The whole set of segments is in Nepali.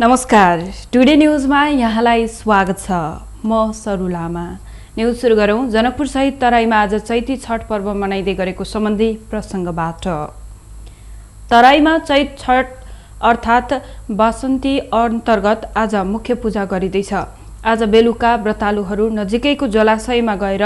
नमस्कार, टुडे न्यूजमा यहाँलाई स्वागत छ। म सरु लामा। न्यूज सुरु गरौं जनकपुर सहित तराईमा आज चैती छठ पर्व मनाइदै गरेको सम्बन्धी प्रसंगबाट। तराईमा चैत छठ अर्थात बसन्ती अन्तर्गत आज मुख्य पूजा गरिँदैछ। आज बेलुका व्रतालुहरू नजिकैको जलाशयमा गएर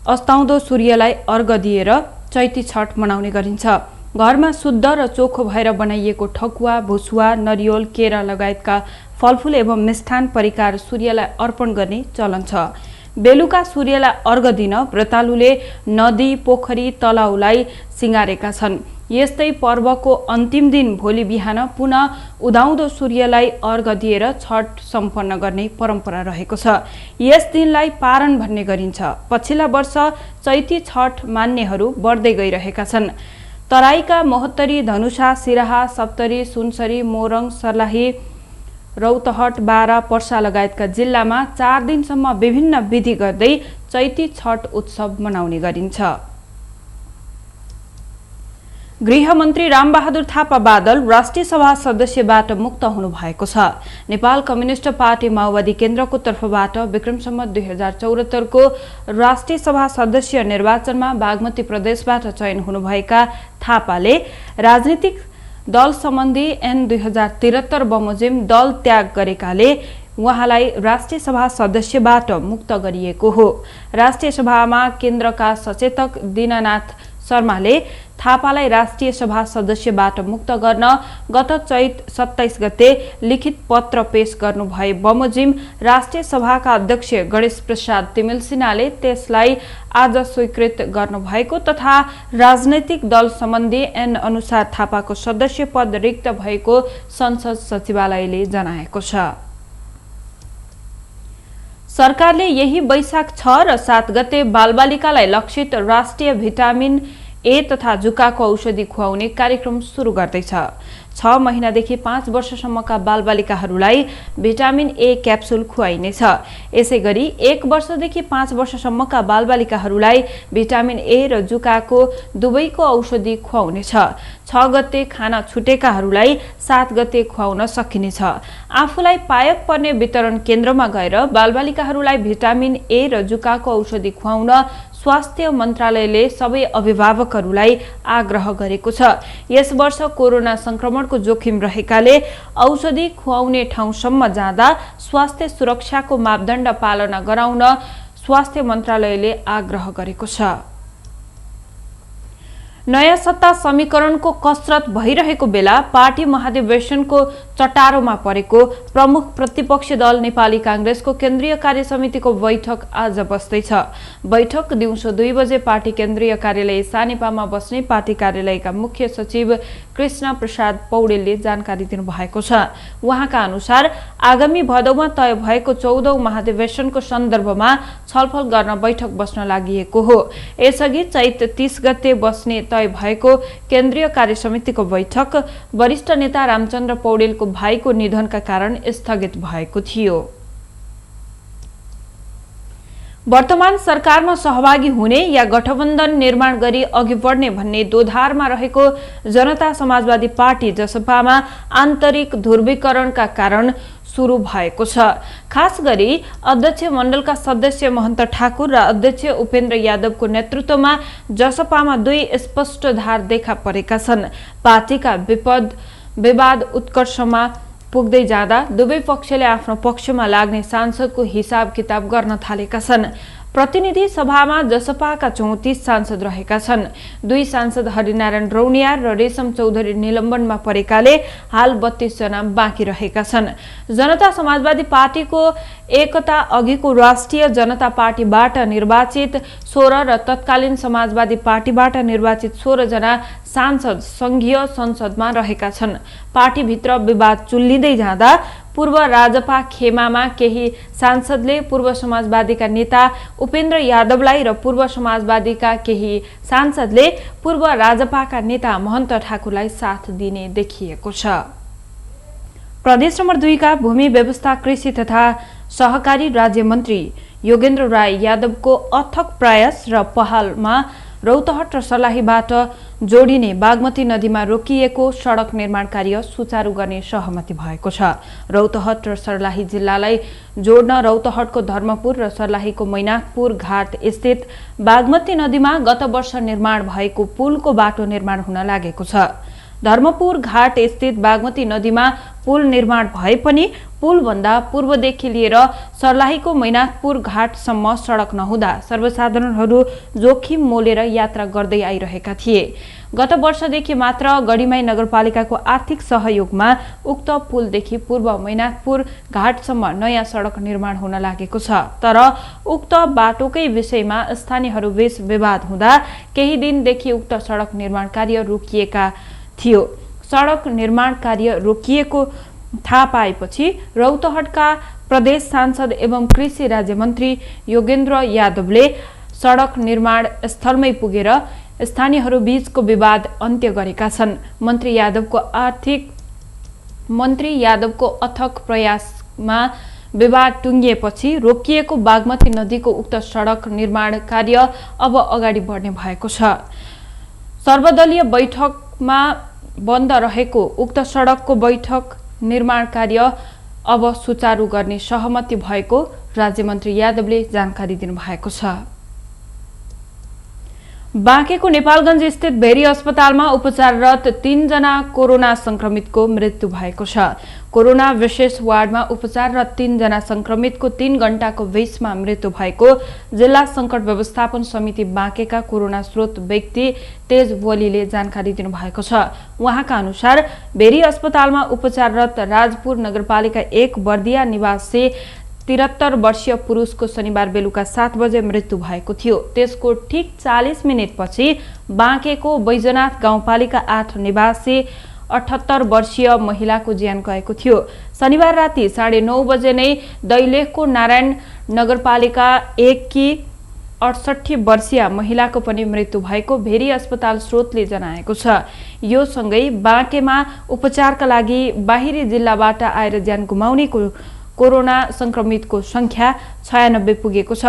अस्ताउँदो सूर्यलाई अर्घ दिएर चैती छठ मनाउने गरिन्छ। घरमा शुद्ध र चोखो भएर बनाइएको ठकुवा, भुसुवा, नरिवल, केरा लगायतका फलफूल एवं मिष्ठान परिकार सूर्यलाई अर्पण गर्ने चलन छ। बेलुका सूर्यलाई अर्घ दिन व्रतालुले नदी, पोखरी, तलाउलाई सिंगारेका छन्। यस्तै पर्वको अन्तिम दिन भोलि बिहान पुनः उदाउँदो सूर्यलाई अर्घ दिएर छठ सम्पन्न गर्ने परम्परा रहेको छ। यस दिनलाई पारण भन्ने गरिन्छ। पछिल्ला वर्ष चैती छठ मान्नेहरू बढ्दै गइरहेका छन्। तराईका महोत्तरी, धनुषा, सिराहा, सप्तरी, सुनसरी, मोरङ, सर्लाही, रौतहट, बारा, पर्सा लगायतका जिल्लामा 4 दिनसम्म विभिन्न विधि गर्दै चैती छठ उत्सव मनाउने गरिन्छ। गृहमन्त्री रामबहादुर थापा बादल राष्ट्रिय सभा सदस्यबाट मुक्त हुनुभएको छ। नेपाल कम्युनिस्ट पार्टी माओवादी केन्द्रको तर्फबाट विक्रम सम्वत 2074 को राष्ट्रिय सभा सदस्य निर्वाचनमा बागमती प्रदेशबाट चयन हुनुभएका थापाले राजनीतिक दल सम्बन्धी ऐन 2073 बमोजिम दल त्याग गरेकाले उहाँलाई राष्ट्रिय सभा सदस्यबाट मुक्त गरिएको हो। राष्ट्रिय सभामा केन्द्रका सचेतक दीननाथ शर्माले थापालाई राष्ट्रिय सभा सदस्यबाट मुक्त गर्न गत चैत 27 गते लिखित पत्र पेश गर्नुभए बमोजिम राष्ट्रिय सभाका अध्यक्ष गणेश प्रसाद तिमिल सिन्हाले त्यसलाई आज स्वीकृत गर्नुभएको तथा राजनैतिक दल सम्बन्धी ऐन अनुसार थापाको सदस्य पद रिक्त भएको संसद सचिवालयले जनाएको छ। सरकारले यही वैशाख 6 र 7 गते बालबालिकालाई लक्षित राष्ट्रिय भिटामिन ए तथा जुकाको औषधि खुवाउने कार्यक्रम सुरु गर्दैछ। 6 महिनादेखि 5 वर्षसम्मका बालबालिकाहरूलाई भिटामिन ए क्याप्सुल खुवाइनेछ। यसैगरी 1 वर्षदेखि 5 वर्षसम्मका बालबालिकाहरूलाई भिटामिन ए र जुकाको दुवैको औषधि खुवाउनेछ। 6 गते खाना छुटेकाहरूलाई 7 गते खुवाउन सकिनेछ। आफूलाई पायक पर्ने वितरण केन्द्रमा गएर बालबालिकाहरूलाई भिटामिन ए र जुकाको औषधि खुवाउन स्वास्थ्य मन्त्रालयले सबै अभिभावकहरूलाई आग्रह गरेको छ। यस वर्ष कोरोना संक्रमणको जोखिम रहेकाले औषधि खुवाउने ठाउँसम्म जाँदा स्वास्थ्य सुरक्षाको मापदण्ड पालना गराउन स्वास्थ्य मन्त्रालयले आग्रह गरेको छ। नयाँ सत्ता समीकरणको कसरत भइरहेको बेला पार्टी महाधिवेशनको चटारोमा परेको प्रमुख प्रतिपक्षी दल नेपाली कांग्रेसको केन्द्रीय कार्य समितिको बैठक आज बस्दैछ। बैठक दिउँसो 2 बजे पार्टी केन्द्रीय कार्यालय सानेपामा बस्ने पार्टी कार्यालयका मुख्य सचिव कृष्ण प्रसाद पौडेलले जानकारी दिनुभएको छ। उहाँका अनुसार आगामी भदौमा तय भएको 14औं महाधिवेशनको सन्दर्भमा छलफल गर्न बैठक बस्न लागिएको हो। यसअघि चैत 30 गते बस्ने तय भएको केन्द्रीय कार्य समितिको बैठक वरिष्ठ नेता रामचन्द्र पौडेलको भाइको निधनका कारण स्थगित भएको थियो। वर्तमान सरकारमा सहभागी हुने या गठबन्धन निर्माण गरी अघि बढ्ने भन्ने दोधारमा रहेको जनता समाजवादी पार्टी जसपामा आन्तरिक ध्रुवीकरणका कारण सुरु भएको छ। खास गरी अध्यक्ष मण्डलका सदस्य महन्त ठाकुर र अध्यक्ष उपेन्द्र यादवको नेतृत्वमा जसपामा 2 स्पष्ट धार देखा परेका छन्। पार्टीका विवाद उत्कर्षमा पुग्दै जाँदा दुवै पक्षले आफ्नो पक्षमा लाग्ने सांसदको हिसाब किताब गर्न थालेका छन्। प्रतिनिधि सभामा जसपाका 34 सांसद रहेका छन्। 2 सांसद हरिनारायण रौनियार र रेशम चौधरी निलम्बनमा परेकाले हाल 32 जना बाँकी रहेका छन्। जनता समाजवादी पार्टीको एकता अघिको राष्ट्रिय जनता पार्टीबाट निर्वाचित 16 र तत्कालीन समाजवादी पार्टीबाट निर्वाचित 16 जना सांसद संघीय संसदमा रहेका छन्। पार्टीभित्र विवाद चुल्लिँदै जाँदा पूर्व राजपा खेमामा केही सांसदले पूर्व समाजवादीका नेता उपेन्द्र यादवलाई र पूर्व समाजवादीका केही सांसदले पूर्व राजपाका नेता महन्त ठाकुरलाई साथ दिने देखिएको छ। प्रदेश नम्बर 2 का भूमि व्यवस्था, कृषि तथा सहकारी राज्य मन्त्री योगेन्द्र राय यादवको अथक प्रयास र पहलमा रौतहट र सर्लाहीबाट जोडिने बागमती नदीमा रोकिएको सडक निर्माण कार्य सुचारू गर्ने सहमति भएको छ। रौतहट र सर्लाही जिल्लालाई जोड्न रौतहटको धर्मपुर र सर्लाहीको मैनाकपुर घाट स्थित बागमती नदीमा गत वर्ष निर्माण भएको पुलको बाटो निर्माण हुन लागेको छ। धर्मपुर घाट स्थित बागमती नदीमा पुल निर्माण भए पनि पुलभन्दा पूर्वदेखि लिएर सर्लाहीको मैनाकपुर घाटसम्म सडक नहुँदा सर्वसाधारणहरू जोखिम मोलेर यात्रा गर्दै आइरहेका थिए। गत वर्षदेखि मात्र गढीमाई नगरपालिकाको आर्थिक सहयोगमा उक्त पुलदेखि पूर्व मैनाकपुर घाटसम्म नयाँ सडक निर्माण हुन लागेको छ। तर उक्त बाटोकै विषयमा स्थानीयहरूबीच विवाद हुँदा केही दिनदेखि उक्त सडक निर्माण कार्य रोकिएका थियो। सडक निर्माण कार्य रोकिएको थाहा पाएपछि रौतहटका प्रदेश सांसद एवं कृषि राज्य मन्त्री योगेन्द्र यादवले सडक निर्माण स्थलमै पुगेर स्थानीयहरूबीचको विवाद अन्त्य गरेका छन्। मन्त्री यादवको अथक प्रयासमा विवाद टुङ्गिएपछि रोकिएको बागमती नदीको उक्त सडक निर्माण कार्य अब अगाडि बढ्ने भएको छ। सर्वदलीय बैठकमा बन्द रहेको उक्त सडकको बैठक निर्माण कार्य अब सुचारू गर्ने सहमति भएको राज्यमन्त्री यादवले जानकारी दिनुभएको छ। बाँकेको नेपालगञ्ज स्थित भेरी अस्पतालमा उपचाररत 3 जना कोरोना संक्रमितको मृत्यु भएको छ। कोरोना विशेष वार्डमा उपचाररत 3 जना संक्रमितको 3 घण्टाको बीचमा मृत्यु भएको जिल्ला संकट व्यवस्थापन समिति बाँकेका कोरोना स्रोत व्यक्ति तेज वलीले जानकारी दिनुभएको छ। उहाँका अनुसार भेरी अस्पतालमा उपचाररत राजपुर नगरपालिका 1 बर्दिया निवासी 73 वर्षीय पुरुषको शनिबार बेलुका 7 बजे मृत्यु भएको थियो। त्यसको ठीक 40 मिनेटपछि बाँकेको बैजनाथ गाउँपालिका 8 निवासी 78 वर्षीय महिलाको ज्यान गएको थियो। शनिबार राति 9:30 बजे नै दैलेखको नारायण नगरपालिका 1 की 68 वर्षीय महिलाको पनि मृत्यु भएको भेरी अस्पताल स्रोतले जनाएको छ। यो सँगै बाँकेमा उपचारका लागि बाहिरी जिल्लाबाट आएर ज्यान गुमाउनेको कोरोना संक्रमितको संख्या 96 पुगेको छ।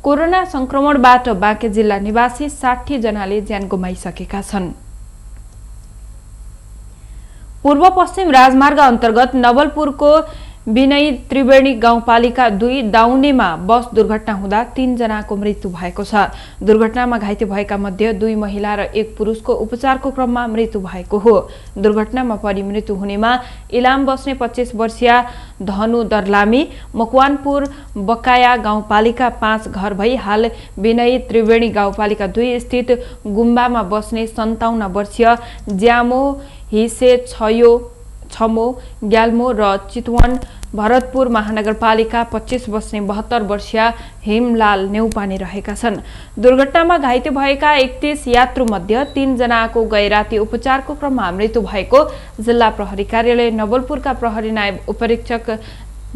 कोरोना संक्रमणबाट बाँके जिल्ला निवासी 60 जनाले ज्यान गुमाइसकेका छन्। पूर्व पश्चिम राजमार्ग अन्तर्गत नवलपुरको विनय त्रिवेणी गाउँपालिका 2 दाउनेमा बस दुर्घटना हुँदा 3 जनाको मृत्यु भएको छ। दुर्घटनामा घाइते भएका मध्ये 2 महिला र 1 पुरुषको उपचारको क्रममा मृत्यु भएको हो। दुर्घटनामा परि मृत्यु हुनेमा इलाम बस्ने 25 वर्षीय धनु दर्लामी, मकवानपुर बकाया गाउँपालिका 5 घर भई हाल विनय त्रिवेणी गाउँपालिका 2 स्थित गुम्बामा बस्ने 57 वर्षीय ज्यामो हिसे छमो ग्याल्मो र चितवन भरतपुर महानगरपालिका 25 बस्ने 72 वर्षीय हेमलाल नेउपाने रहेका छन्। दुर्घटनामा घाइते भएका 31 यात्रु मध्ये 3 जनाको गैराती उपचारको क्रममा मृत्यु भएको जिल्ला प्रहरी कार्यालय नवलपुरका प्रहरी नायब उपरीक्षक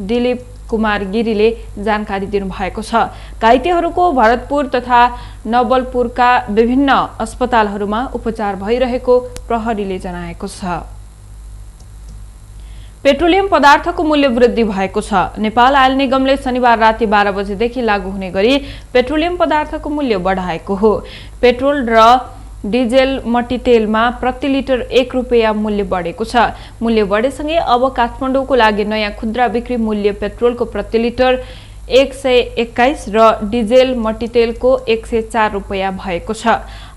दिलीप कुमार गिरीले जानकारी दिनुभएको छ। घाइतेहरूको भरतपुर तथा नवलपुरका विभिन्न अस्पतालहरूमा उपचार भइरहेको प्रहरीले जनाएको छ। पेट्रोलियम पदार्थको मूल्य वृद्धि भएको छ। नेपाल आयल निगमले शनिबार राति 12 बजेदेखि लागू हुने गरी पेट्रोलियम पदार्थको मूल्य बढाएको हो। पेट्रोल र डिजेल मट्टीतेलमा प्रति लिटर 1 रुपैयाँ मूल्य बढेको छ। मूल्य बढेसँगै अब काठमाडौँको लागि नयाँ खुद्रा बिक्री मूल्य पेट्रोलको प्रति लिटर 121 र डिजेल मट्टीतेलको 104 रुपैयाँ भएको छ।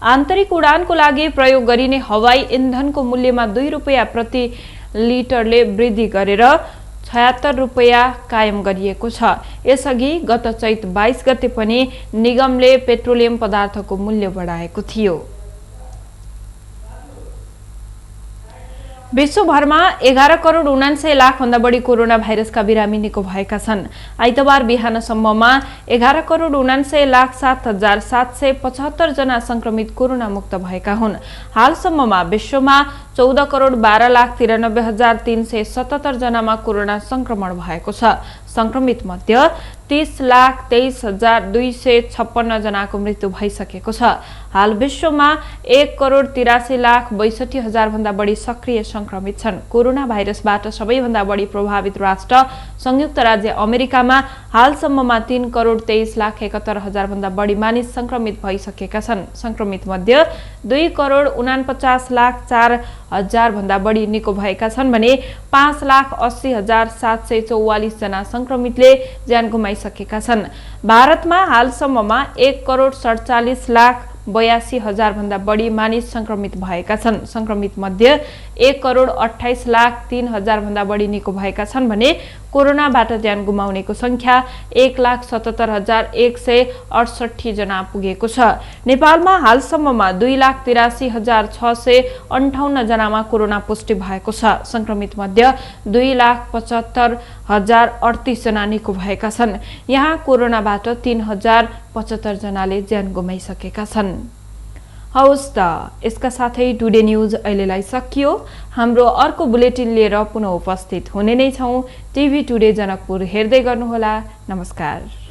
आन्तरिक उडानको लागि प्रयोग गरिने हवाई इन्धनको मूल्यमा 2 रुपैयाँ प्रति लिटरले वृद्धि गरेर 76 रुपैयाँ कायम गरिएको छ। यसअघि गत चैत 22 गते पनि निगमले पेट्रोलियम पदार्थको मूल्य बढाएको थियो। विश्वभरमा 11 करोड 79 लाख भन्दा बढी कोरोना भाइरसका बिरामी निको भएका छन्। आइतबार बिहानसम्ममा 11 करोड 79 लाख 7,775 जना संक्रमित कोरोना मुक्त भएका हुन्। हालसम्ममा विश्वमा 14 करोड 12 लाख 93,377 जनामा कोरोना संक्रमण भएको छ। संक्रमित मध्ये 30,23,256 जनाको मृत्यु भइसकेको छ। हाल विश्वमा 1 करोड 83 लाख 62 हजार भन्दा बढी सक्रिय संक्रमित छन्। कोरोना भाइरसबाट सबैभन्दा बढी प्रभावित राष्ट्र संयुक्त राज्य अमेरिकामा हालसम्ममा 3,23,71,000 भन्दा बढी मानिस संक्रमित भइसकेका छन्। संक्रमित मध्ये 2,49,04,000 भन्दा बढी निको भएका छन् भने 5,80,744 जना संक्रमितले ज्यान गुमाइसकेका छन्। भारतमा हालसम्ममा 1,47,82,000 भन्दा बढी मानिस संक्रमित भएका छन्। संक्रमित मध्ये 1,28,03,000 भन्दा बढी निको भएका छन् भने कोरोनाबाट ज्यान गुमाउनेको संख्या 1,77,168 जना पुगेको छ। नेपालमा हालसम्ममा 2,83,658 जनामा कोरोना पुष्टि भएको छ। संक्रमित मध्ये 2,75,038 जना निको भएका छन्। यहाँ कोरोनाबाट 3,075 जनाले ज्यान गुमाइसकेका छन्। हवस् त, यसका साथै टुडे न्यूज अहिलेलाई सकियो। हाम्रो अर्को बुलेटिन लिएर पुनः उपस्थित हुने नै छौं। टिभी टुडे जनकपुर हेर्दै गर्नुहोला। नमस्कार।